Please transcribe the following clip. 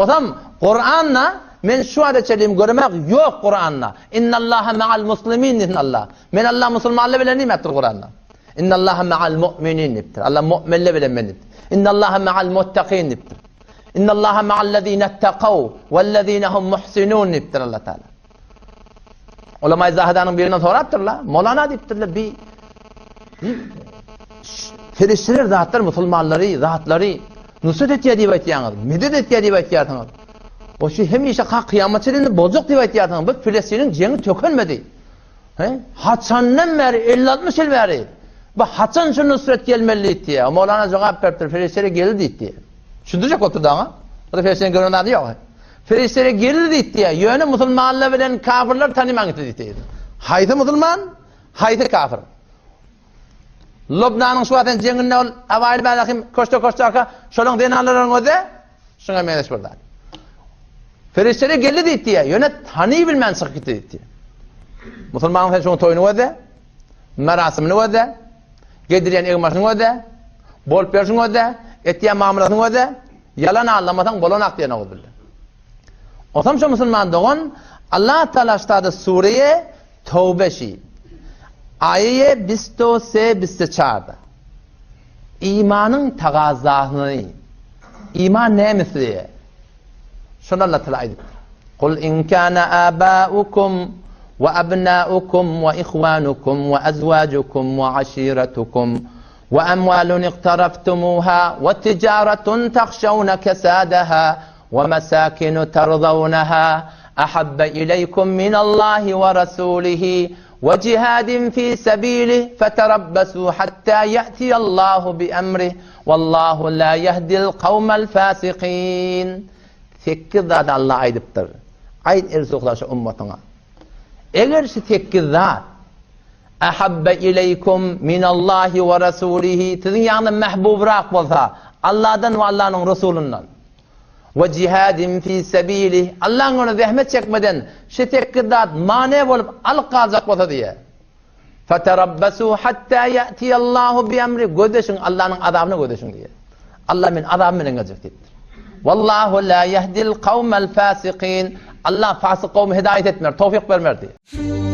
Osam Kuranda men şu wagta çenli göremek ýok Kuranda. Innallaha ma'al muslimin diýsin Allah. Men Allah musulmanlar bilen diýmepdir Kuranda. Innallaha ma'al mu'minin diýipdir. Allah mu'minler bilen men diýipdir. Innallaha ma'al muttaqin diýipdir. Innallaha ma'allazina ittaqaw wallazina hum muhsinun diýipdir Allah Taala. Ulama Zahidanyň birinden sorapdyrlar. Molana diýipdirler, bi perişdeler zatlar musulmanlary, zatlary nusret etýär diýip aýtýaňyz, medet etýär diýip aýtýarsyňyz. O şu hemişe ka kyýamat çenli boljak diýip aýtýarsyňyz. Bu Filistiniň jeňi tökenmedi. He? Haçandan bäri 50-60 ýyl bäri bu haçan şu nusret gelmeli diýdi. Molana jogap beripdir, perişdeler geldi diýdi. Düşündirjek bolupdyr daňa. Bu da perişdeniň gören zady ýok. Perişdeler geldi diýdi. Ýöne musulmanlar bilen kafirler tanyman gitdi diýdi. Haýsy musulman, haýsy kafir? Lubnanyň şu wagt jeňinde ol Abaýyl Bälahim köşde-köşde arka şolaň zenanlarynyň özi şuňa meňzeş bir zat. Perişdeler geldi diýdi, ýöne tany bilmän çykyp gitdi diýdi. Musulmanyň sen şuň toýuny gözle, merasimini gözle, gedirýän egmaşyny gözle, bolup berşini gözle, etýän mamlasyny gözle, ýalan aldamasaň bolanak diýen oguz bildi. Osam şu musulman dogan Allah Taala ştada sureye Towbe şi. Aýe bisto se biste çarda. Imanyň tagazasyny, iman näme isleýär? Şony Allah Taala aýdypdyr. Kul in kana abaukum we abnaukum we ihwanukum we azwajukum we aşiratukum we amwalun iqtaraftumuha we tijaratun tahşawna kesadaha we mesakinu tardawnaha ahabba ileýkum minallahi we rasulihi we jihadin fi sebilih feterabbasu hatta ýe'tiýallahu bi emrih wallahu la ýehdil kawmel fasikin. Sekiz zady Allah aýdypdyr. Aýt Erzuhla şu ummatyňa. Eger şu sekiz zat ahabba ileýkum minallahi we rasulihi siziň ýanyňyzda mähbubrak bolsa Allahdan we Allahnyň Resulyndan We jihadin fi sebilih, Allaň ýolunda zähmet çekmeden şu sekiz zat mane bolup alyp galjak bolsa diýýär. Feterabbasu hatta ýa'tiýallahu bi emri, gözleşiň Allanyň azabyna gözleşiň diýýär. Allah men azabym bilen geljek diýipdir. Wallahu la ýehdil kawmel fasikin, Allah fasyk kowmy hidaýat etmer, towfyk bermer diýýär.